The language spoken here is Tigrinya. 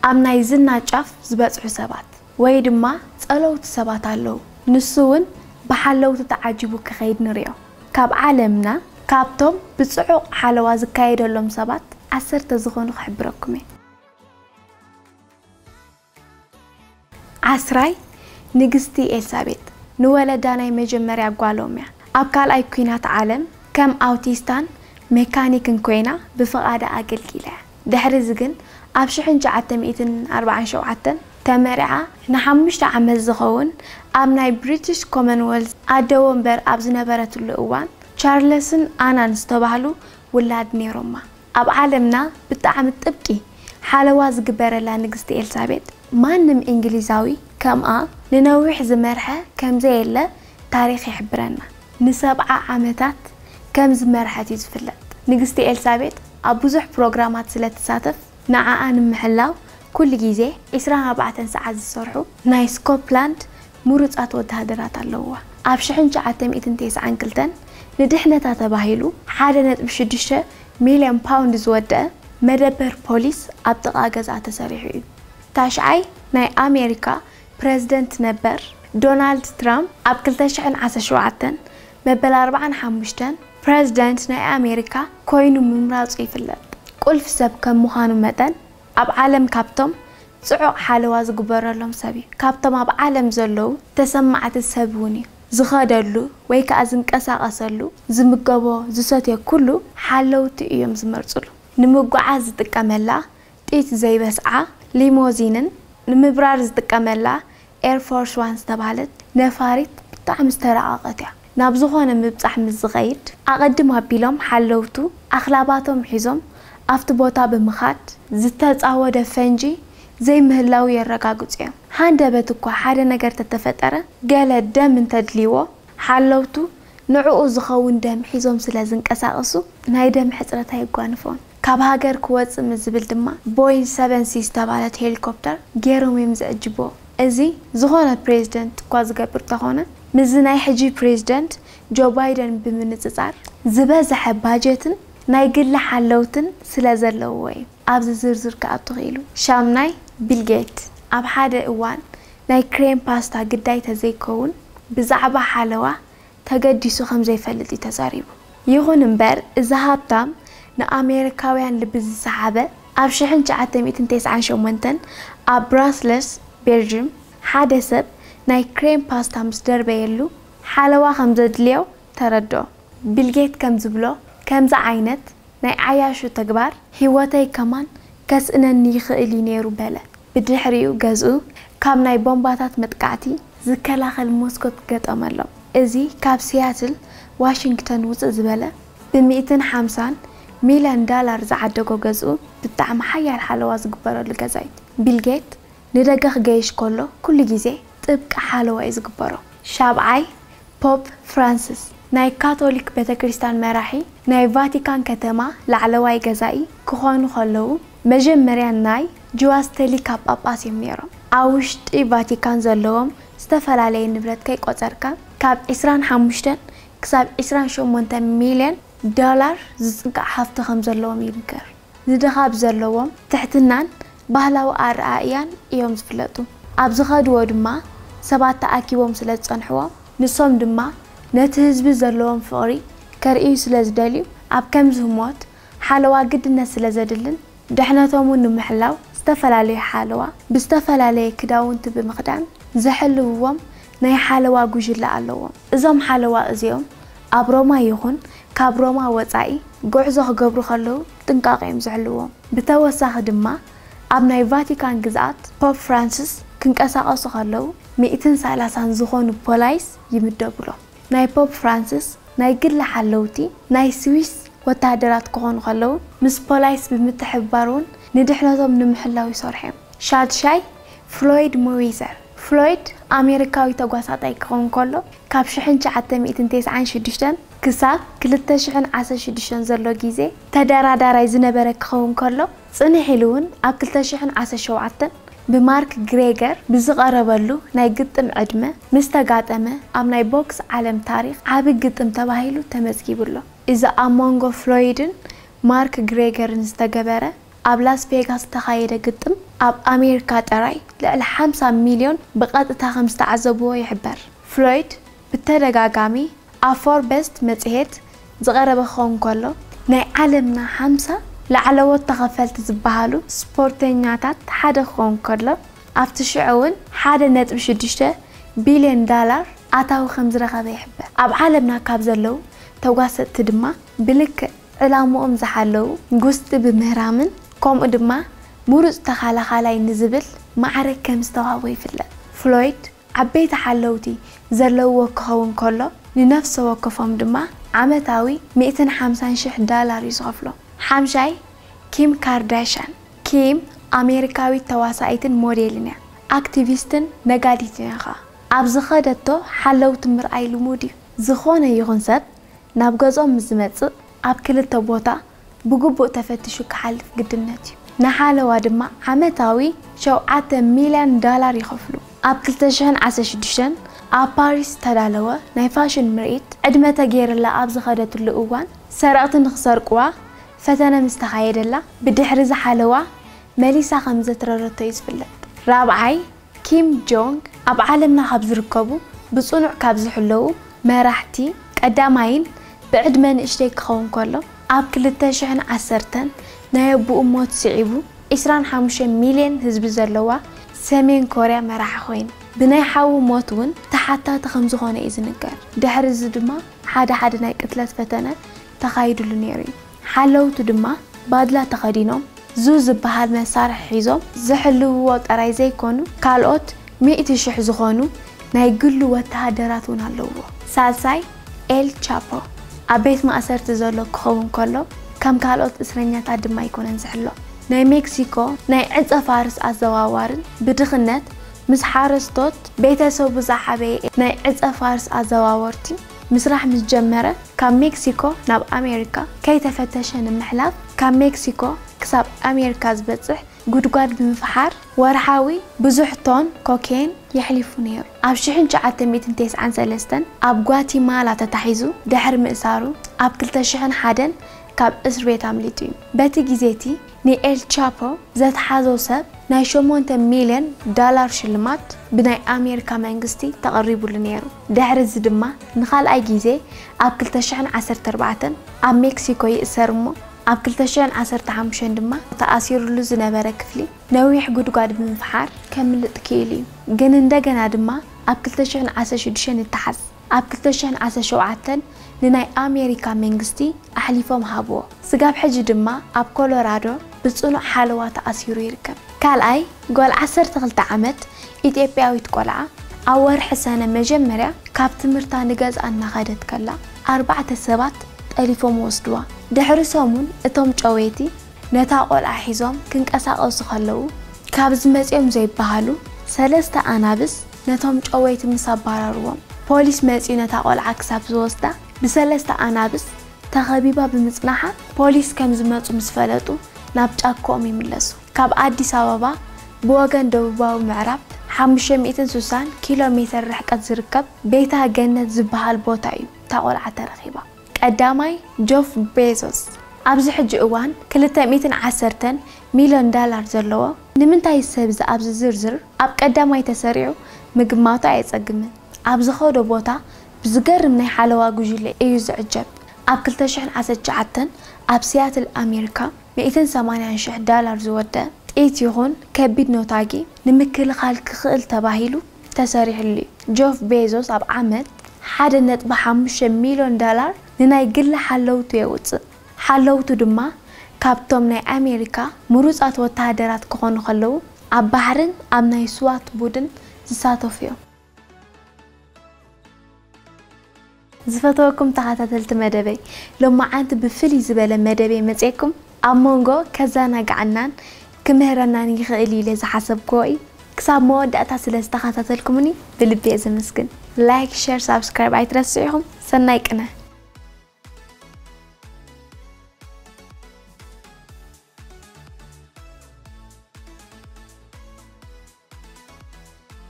ኣብ ናይ ዝና ጫፍ ዝበጽሑ ሰባት ወይ ድማ ጸለውቲ ሰባት ኣለዉ። ንሱ እውን ብሓለውቲ ተዓጂቡ ክኸይድ ንሪኦ። ካብ ዓለምና ካብቶም ብጽዑቕ ሓለዋ ዝካየደሎም ሰባት ዓሰርተ ዝኾኑ ክሕብረኩም እየ። ዓስራይ፣ ንግስቲ ኤልሳቤጥ ንወለዳ ናይ መጀመርያ ጓሎም እያ። ኣብ ካልኣይ ኲናት ዓለም ከም ኣውቲስታን ሜካኒክን ኮይና ብፍቓዳ ኣገልጊላ እያ። ድሕሪ እዚ ግን ኣብ ሽሕን ትሽዓተ ሚእትን ኣርባዓን ሸውዓተን ተመሪዓ ንሓሙሽተ ዓመት ዝኸውን ኣብ ናይ ብሪቲሽ ኮመንወልዝ ኣደ ወንበር ኣብ ዝነበረትሉ እዋን ቻርለስን ኣናን ዝተባህሉ ውላድ ነይሮማ። ኣብ ዓለምና ብጣዕሚ ጥብቂ ሓለዋ ዝግበረላ ንግስቲ ኤልሳቤጥ ማንም እንግሊዛዊ ከምኣ ንነዊሕ ዝመርሐ ከምዘየለ ታሪኽ ይሕብረና። ንሰብዓ ዓመታት ከም ዝመርሐት እዩ ዝፍለጥ። ንግስቲ ኤልሳቤጥ ኣብ ብዙሕ ፕሮግራማት ስለ ትሳተፍ ንዓኣ ንምሕላው ኩሉ ግዜ ዕስራን ኣርባዕተን ሰዓት ዝሰርሑ ናይ ስኮፕላንድ ምሩጻት ወተሃደራት ኣለውዋ። ኣብ ሽሕን ትሽዓተ ሚእትን ተስዓን ክልተን ንድሕነታ ተባሂሉ ሓደ ነጥቢ ሽዱሽተ ሚልዮን ፓውንድ ዝወደአ መደበር ፖሊስ ኣብ ጥቓ ገዝኣ ተሰሪሑ እዩ። ታሽዓይ፣ ናይ ኣሜሪካ ፕረዚደንት ነበር ዶናልድ ትራምፕ ኣብ ክልተ ሽሕን ዓሰርተ ሸውዓተን መበል ኣርባዓን ሓሙሽተን ፕረዚደንት ናይ ኣሜሪካ ኮይኑ ምምራጹ ይፍለጥ። ቁልፊ ሰብ ከም ምዃኑ መጠን ኣብ ዓለም ካብቶም ጽዑቕ ሓለዋ ዝግበረሎም ሰብ እዩ። ካብቶም ኣብ ዓለም ዘለዉ ተሰማዕቲ ሰብ እውን እዩ። ዝኸደሉ ወይ ከኣ ዝንቀሳቐሰሉ፣ ዝምገቦ፣ ዝሰትዮ ኩሉ ሓለውቲ እዮም ዝመርጽሉ። ንምጉዓዝ ዝጥቀመላ ጥይት ዘይበስዓ ሊሞዚንን ንምብራር ዝጥቀመላ ኤር ፎርስ ዋን ዝተባህለት ነፋሪት ብጣዕሚ ዝተራቐቐት እያ። ናብ ዝኾነ ምብጻሕ ምስ ዝኸይድ ኣቐድም ኣቢሎም ሓለውቱ ኣኽላባቶም ሒዞም ኣብቲ ቦታ ብምኻድ ዝተጻወደ ፈንጂ ዘይምህላው የረጋግጹ እዮም። ሃንደበት እኳ ሓደ ነገር ተተፈጠረ ገለ ደም እንተድልይዎ ሓለውቱ ንዕኡ ዝኸውን ደም ሒዞም ስለ ዝንቀሳቐሱ ናይ ደም ሕጽረት ኣየጓንፎን። ካብ ሃገር ክወጽእ ምስ ዝብል ድማ ቦይን ሰቨን ሲ ዝተባህለት ሄሊኮፕተር ገይሮም እዮም ዝዕጅብዎ። እዚ ዝኾነ ፕሬዚደንት እኳ ዝገብር ተኾነ ምስዚ ናይ ሕጂ ፕሬዚደንት ጆ ባይደን ብምንጽጻር ዝበዝሐ ባጀትን ናይ ግሊ ሓለውትን ስለ ዘለውዎ እዩ ኣብዚ ዝርዝር ክኣቱ ክኢሉ። ሻምናይ፣ ቢል ጌት ኣብ ሓደ እዋን ናይ ክሬም ፓስታ ግዳይ ተዘይከውን ብዛዕባ ሓለዋ ተገዲሱ ከም ዘይፈልጥ እዩ ተዛሪቡ። ይኹን እምበር እዚ ሃብታም ንኣሜሪካውያን ልቢ ዝሰሓበ ኣብ ሽሕን ትሽዓተ ሚእትን ተስዓን ሸሞንተን ኣብ ብራስለስ ቤልጅም ሓደ ሰብ ናይ ክሬም ፓስታ ምስ ደርበየሉ ሓለዋ ከም ዘድልዮ ተረድኦ። ቢል ጌት ከም ዝብሎ ከምዚ ዓይነት ናይ ዓያሹ ተግባር ህይወተይ ከማን ከስእነኒ ይኽእል እዩ ነይሩ በለ። ብድሕሪኡ ገዝኡ ካብ ናይ ቦምባታት መጥቃዕቲ ዝከላኸል መስኮት ገጠመሎም። እዚ ካብ ሲያትል ዋሽንግተን ውፅእ ዝበለ ብሚእትን ሓምሳን ሚልዮን ዳላር ዝዓደጎ ገዝኡ ብጣዕሚ ሓያል ሓለዋ ዝግበረሉ ገዛ እዩ። ቢል ጌት ንደገ ክገይሽ ከሎ ኩሉ ግዜ ጥብቂ ሓለዋ እዩ ዝግበሮ። ሻብዓይ ፖፕ ፍራንሲስ ናይ ካቶሊክ ቤተክርስትያን መራሒ ናይ ቫቲካን ከተማ ላዕለዋይ ገዛኢ ክኾኑ ከለዉ መጀመርያ ናይ ጅዋስተሊካ ጳጳስ እዮም ነይሮም። ኣብ ውሽጢ ቫቲካን ዘለዎም ዝተፈላለየ ንብረት ከይቆጸርካ ካብ ዕስራን ሓሙሽተን ክሳብ ዕስራን ሸሞንተን ሚልዮን ዶላር ዝጽጋዕ ሃፍቲ ከም ዘለዎም ይንገር። ንድኻ ብዘለዎም ትሕትናን ባህላዊ ኣረኣእያን እዮም ዝፍለጡ። ኣብ ዝኸድዎ ድማ ሰባት ተኣኪቦም ስለ ዝጸንሕዎም ንሶም ድማ ነቲ ህዝቢ ዘለዎም ፍቕሪ ከርእዩ ስለ ዝደልዩ ኣብ ከምዚ ህሞት ሓለዋ ግድነት ስለ ዘድልን ድሕነቶም እውን ንምሕላው ዝተፈላለየ ሓለዋ ብዝተፈላለየ ክዳውንቲ ብምኽዳን ዘሕልውዎም ናይ ሓለዋ ጉጅለ ኣለዎም። እዞም ሓለዋ እዚኦም ኣብ ሮማ ይኹን ካብ ሮማ ወጻኢ ጉዕዞ ክገብሩ ከለዉ ጥንቃቐ እዮም ዘሕልዎም። ብተወሳኺ ድማ ኣብ ናይ ቫቲካን ግዝኣት ፖፕ ፍራንሲስ ክንቀሳቐሱ ከለዉ ሚእትን ሰላሳን ዝኾኑ ፖላይስ ይምደቡሎም። ናይ ፖፕ ፍራንሲስ ናይ ግሊ ሓለውቲ ናይ ስዊስ ወተሃደራት ክኾኑ ከለዉ ምስ ፖላይስ ብምትሕብባር እውን ንድሕነቶም ንምሕላው ይሰርሑ እዮም። ሻድሻይ ፍሎይድ ሞዊዘር። ፍሎይድ ኣሜሪካዊ ተጓሳጣይ ክኸውን ከሎ ካብ ሽሕን ትሽዓተ ሚእትን ተስዓን ሽዱሽተን ክሳብ ክልተ ሽሕን ዓሰርተ ሽዱሽተን ዘሎ ግዜ ተደራዳራይ ዝነበረ ክኸውን ከሎ ጽንሕ ኢሉ እውን ኣብ ክልተ ሽሕን ዓሰርተ ሸውዓተን ብማርክ ግሬገር ብዝቐረበሉ ናይ ግጥም ዕድመ ምስ ተጋጠመ ኣብ ናይ ቦክስ ዓለም ታሪኽ ዓቢ ግጥም ተባሂሉ ተመዝጊቡ ኣሎ። እዚ ኣብ መንጎ ፍሎይድን ማርክ ግሬገርን ዝተገበረ ኣብ ላስ ቬጋስ ዝተኻየደ ግጥም ኣብ ኣሜሪካ ጥራይ ልዕሊ ሓምሳ ሚልዮን ብቐጥታ ከም ዝተዓዘብዎ ይሕበር። ፍሎይድ ብተደጋጋሚ ኣብ ፎርበስ መጽሔት ዝቐረበ ክኸውን ከሎ፣ ናይ ዓለምና ሓምሳ ላዕለዎት ተኸፈልቲ ዝበሃሉ ስፖርተኛታት ሓደ ክኸውን ከሎ፣ ኣብቲ ሽዑ እውን ሓደ ነጥቢ ሽዱሽተ ቢልዮን ዳላር ኣታዊ ከም ዝረኸበ ይሕበር። ኣብ ዓለምና ካብ ዘለዉ ተጓሰጥቲ ድማ ብልክዕ ዕላምኦም ዝሓለዉ፣ ጉስጢ ብምህራምን ከምኡ ድማ ምሩፅ ተኸላኻላይ ንዝብል ማዕረግ ከም ዝተዋህቦ ይፍለጥ። ፍሎይድ ዓበይቲ ሓለውቲ ዘለውዎ ክኸውን ከሎ፣ ንነፍሲ ወከፎም ድማ ዓመታዊ ሚእትን ሓምሳን ሽሕ ዳላር እዩ ዝኸፍሎ። ሓምሻይ፣ ኪም ካርዳሽያን። ኪም ኣሜሪካዊት ተዋሳኢትን ሞዴልን እያ። ኣክቲቪስትን ነጋዲትን እያ ኸኣ። ኣብ ዝኸደቶ ሓለውቲ ምርኣይ ልሙድ እዩ። ዝኾነ ይኹን ሰብ ናብ ገዝኦም ምስ ዝመጽእ ኣብ ክልተ ቦታ ብግቡእ ተፈቲሹ ክሓልፍ ግድነት እዩ። ንሓለዋ ድማ ዓመታዊ ሸውዓተ ሚልዮን ዳላር ይኸፍሉ። ኣብ ክልተ ሽሕን ዓሰርተ ሽዱሽተን ኣብ ፓሪስ ዝተዳለወ ናይ ፋሽን ምርኢት ዕድመ ተገይርላ ኣብ ዝኸደትሉ እዋን ሰረቕቲ ንኽሰርቅዋ ፈተነ ምስ ተኻየደላ ብድሕሪ ዝሓለዋ መሊሳ ከም ዘትረረቶ እዩ ዝፍለጥ። ራብዓይ ኪም ጆንግ ኣብ ዓለምና ካብ ዝርከቡ ብጽኑዕ ካብ ዝሕለዉ መራሕቲ ቀዳማይን ብዕድመ ንእሽተይ ክኸውን ከሎ ኣብ ክልተ ሽሕን ዓሰርተን ናይ ኣቦኡ ሞት ስዒቡ ዒስራን ሓሙሽተን ሚልዮን ህዝቢ ዘለዋ ሰሜን ኮርያ መራሒ ኮይኑ ብናይ ሓዉ ሞት እውን ተሓታቲ ከም ዝኾነ እዩ ዝንገር። ድሕሪ እዚ ድማ ሓደ ሓደ ናይ ቅትለት ፈተነ ተኻይድሉ ነይሩ እዩ። ሓለውቱ ድማ ባድላ ተኸዲኖም ዙ ዝበሃል መሳርሒ ሒዞም ዝሕልውዎ ጥራይ ዘይኮኑ ካልኦት ሚእቲ ሽሕ ዝኾኑ ናይ ግሉ ወተሃደራት እውን ኣለውዎ። ሳልሳይ ኤል ቻፖ ኣብ ቤት ማእሰርቲ ዘሎ ክኸውን ከሎ ከም ካልኦት እስረኛታት ድማ ኣይኮነን ዝሕሎ። ናይ ሜክሲኮ ናይ ዕፀ ፋርስ ኣዘዋዋርን ብድኽነት ምስ ሓረስቶት ቤተሰቡ ዝዓበየ ናይ ዕፀ ፋርስ ኣዘዋወርቲ ምስራሕ ምስ ጀመረ ካብ ሜክሲኮ ናብ ኣሜሪካ ከይተፈተሸ ንምሕላፍ ካብ ሜክሲኮ ክሳብ ኣሜሪካ ዝበፅሕ ጉድጓድ ብምፍሓር ወርሓዊ ብዙሕ ቶን ኮኬን የሕሊፉ ነይሩ። ኣብ ሽሕን ትሽዓተ ሚእትን ተስዓን ሰለስተን ኣብ ጓቲማላ ተታሒዙ ድሕሪ ምእሳሩ ኣብ ክልተ ሽሕን ሓደን ካብ እስር ቤት ኣምሊጡ እዩ። በቲ ግዜ እቲ ንኤል ቻፖ ዘትሓዞ ሰብ ናይ ሸሞንተ ሚልዮን ዳላር ሽልማት ብናይ ኣሜሪካ መንግስቲ ተቐሪቡሉ ነይሩ። ድሕሪ እዚ ድማ ንኻልኣይ ግዜ ኣብ ክልተ ሽሕን ዓሰርተ ኣርባዕተን ኣብ ሜክሲኮ ይእሰር እሞ ኣብ ክልተ ሽሕን ዓሰርተ ሓሙሽተን ድማ ተኣሲሩሉ ዝነበረ ክፍሊ ነዊሕ ጉድጓድ ብምፍሓር ከምልጥ ክኢሉ እዩ። ግን እንደገና ድማ ኣብ ክልተ ሽሕን ዓሰርተ ሽዱሽተን ይተሓዝ። ኣብ ክልተ ሽሕን ዓሰርተ ሸውዓተን ንናይ ኣሜሪካ መንግስቲ ኣሕሊፎም ሃብዎ። ስጋብ ሕጂ ድማ ኣብ ኮሎራዶ ብጽኑዕ ሓለዋ ተኣሲሩ ይርከብ። ካልኣይ ጓል ዓሰርተ ክልተ ዓመት ኢትዮጵያዊት ቆልዓ ኣብ ወርሒ ሰነ መጀመርያ ካብ ትምህርታ ንገዝኣ እናኸደት ከላ ኣርባዕተ ሰባት ጠሊፎም ወስድዋ። ድሕሪ ሰሙን እቶም ጨወይቲ ነታ ቆልዓ ሒዞም ክንቀሳቐሱ ከለዉ ካብ ዝመጽኦም ዘይበሃሉ ሰለስተ ኣናብስ ነቶም ጨወይቲ ምስ ኣባረርዎም ፖሊስ መጺኡ ነታ ቆልዓ ክሳብ ዝወስዳ ብሰለስተ ኣናብስ ተኸቢባ ብምጽናሓ ፖሊስ ከም ዝመጹ ምስ ፈለጡ ናብ ጫክኦም ይምለሱ። ካብ ኣዲስ ኣበባ ብወገን ደቡባዊ ምዕራብ ሓሙሽተ ሚእትን ስሳን ኪሎ ሜተር ርሕቀት ዝርከብ ቤታ ገነት ዝበሃል ቦታ እዩ እታ ቆልዓ ተረኺባ። ቀዳማይ ጆፍ ቤዞስ ኣብዚ ሕጂ እዋን ክልተ ሚእትን ዓሰርተን ሚልዮን ዳላር ዘለዎ ንምንታይ ሰብ እዚ ኣብዚ ዝርዝር ኣብ ቀዳማይ ተሰሪዑ ምግማቱ ኣየጸግምን። ኣብ ዝኸዶ ቦታ ብዝገርም ናይ ሓለዋ ጉጅለ እዩ ዝዕጀብ። ኣብ ክልተ ሽሕን ዓሰርተ ትሽዓተን ኣብ ሲያትል ኣሜሪካ ሚእትን ሰማንያን ሽሕ ዳላር ዝወደ ጥይት ይኹን ከቢድ ኖታጊ ንምክልኻል ክኽእል ተባሂሉ ተሰሪሕሉ እዩ። ጆፍ ቤዞስ ኣብ ዓመት ሓደ ነጥቢ ሓሙሽተ ሚልዮን ዳላር ንናይ ግሊ ሓለውቱ የውፅእ። ሓለውቱ ድማ ካብቶም ናይ ኣሜሪካ ምሩፃት ወተሃደራት ክኾኑ ከለዉ ኣብ ባሕርን ኣብ ናይ ስዋት ቡድን ዝሳተፉ እዮም። ዝፈተወኩም ተኸታተልቲ መደበይ፣ ሎማዓንቲ ብፍልይ ዝበለ መደበይ መፅየኩም ኣብ መንጎ ከዘናግዓናን ክምህረናን ይኽእል ኢለ ዝሓሰብክዎ እዩ። ክሳብ መወዳእታ ስለ ዝተኸታተልኩምኒ ብልቢ እየ ዘመስግን። ላይክ፣ ሸር፣ ሳብስክራይብ ኣይትረስዑ ኢኹም። ሰናይ ቅነ።